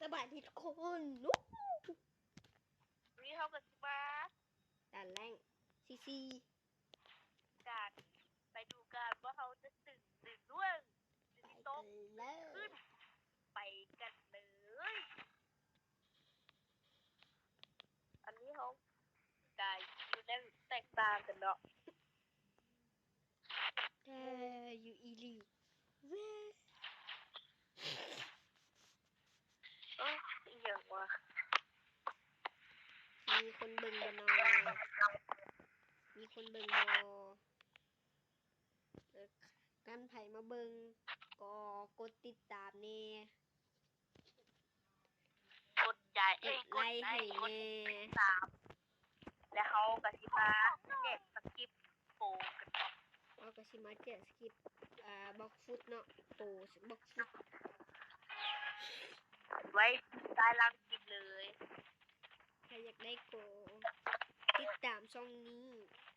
ສະບາຍດີທຸກຄົນ ວັນນີ້ເຮົາກໍຊິມາ ດ່ານແລງ ຊີຊີ ກັນ ໄປດູກັນວ່າເຮົາຈະຕຶງ ຫຼື ລ່ວງ ຫຼື ຊິຕົກ ຫຼື ຂຶ້ນ ໄປກັນເລີຍ. ອັນນີ້ເຮົາກະຢູ່ໃນແຕກຕ່າງກັນເນາະ ແຕ່ຢູ່ອີລີເວີ ໂອ້ ອີຫຍັງວະ ມີຄົນເບິ່ງບໍ່ນໍ ມີຄົນເບິ່ງບໍ່? ຄັນໃຜມາເບິ່ງກໍກົດຕິດຕາມແດ່ ກົດໃຈ ກົດໄລໃຫ້ແດ່ ກົດຕິດຕາມ ແລ້ວເຮົາກໍຊິມາແຈກສະຄຣິບໂປກັນເນາະ ເຮົາກໍຊິມາແຈກສະຄຣິບ ອ່າ ບລັອກຟຸດເນາະ ໂປບລັອກຟຸດ ໄວ້ໃຕ້ລ່າງຄລິບເລີຍ. ໃຜຢາກໄດ້ກໍຕິດຕາມຊ່ອງນີ້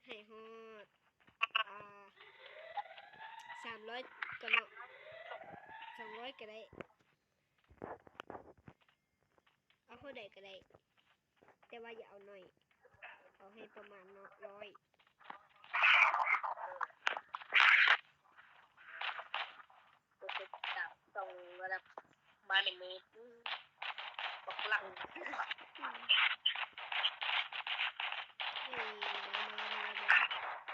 ໃຫ້ຮອດ ອ່າ ສາມຮ້ອຍກ່ອນເນາະ ສອງຮ້ອຍກໍໄດ້ ເອົາເທົ່າໃດກໍໄດ້ ແຕ່ວ່າຢ່າເອົາໜ້ອຍ ເອົາໃຫ້ປະມານເນາະ ຮ້ອຍ ກົດຕິດຕາມຊ່ອງລະດັບ ມາແນວນີ້ ບັກຫຼັງ ເ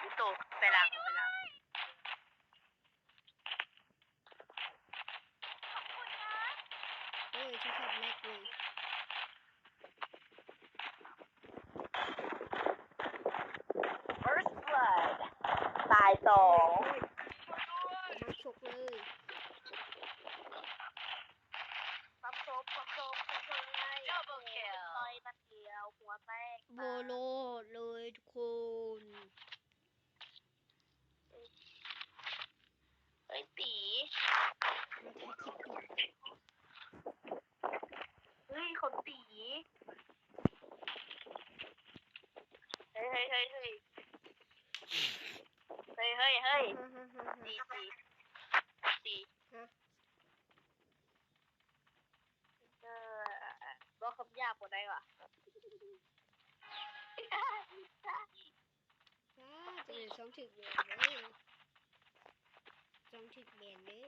ອີ ໂຕ ໄປຫຼັງ ໄປຫຼັງ ເອີ ໂທລະສັບແລັກເວີຍ. First blood ຕາຍສອງ ເອີຍ ເອີຍ ເອີຍ ມາຊົກເລີຍ ປັບສົບ ປັບສົບ ປັບສົບ Double kill ຕໍ່ຍນັດດຽວ ຫົວແຕກ ບໍ່ລອດເລີຍທຸກຄົນ. ເອີຍ ຕີ ເອີຍ ຄົນຕີ ເຮີ້ຍ ເຮີ້ຍ ເຮີ້ຍ ເຮີ້ຍ ຕີ ຕີ ຕີ ຮະ? ເອີ ເວົ້າຄຳຫຍາບບໍ່ໄດ້ຫວາ? ອ້າ ຈັ່ງໃດຊ່ອງຖືກແບນເດ້ ຊ່ອງຖືກແບນເດ້.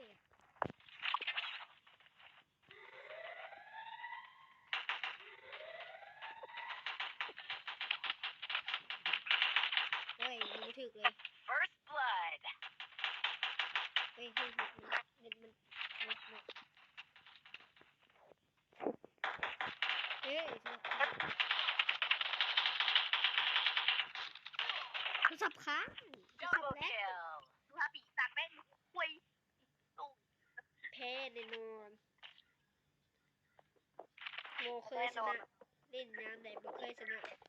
ໂອ້ຍ ບໍ່ຖືກເລີຍ First blood ເຮີ້ຍ ເຮີ້ຍ ເນັດມັນ ເນັດມັນ ເອີຍ ໂທລະສັບຄ້າງ ໂທລະສັບຄ້າງ Double kill ພາປີຕັດແມ່ງຄວາຍ ແພ້ແນ່ນອນ ບໍ່ເຄີຍຊະນະ ແນ່ນອນ ຫຼິ້ນຍາມໃດບໍ່ເຄີຍຊະນະ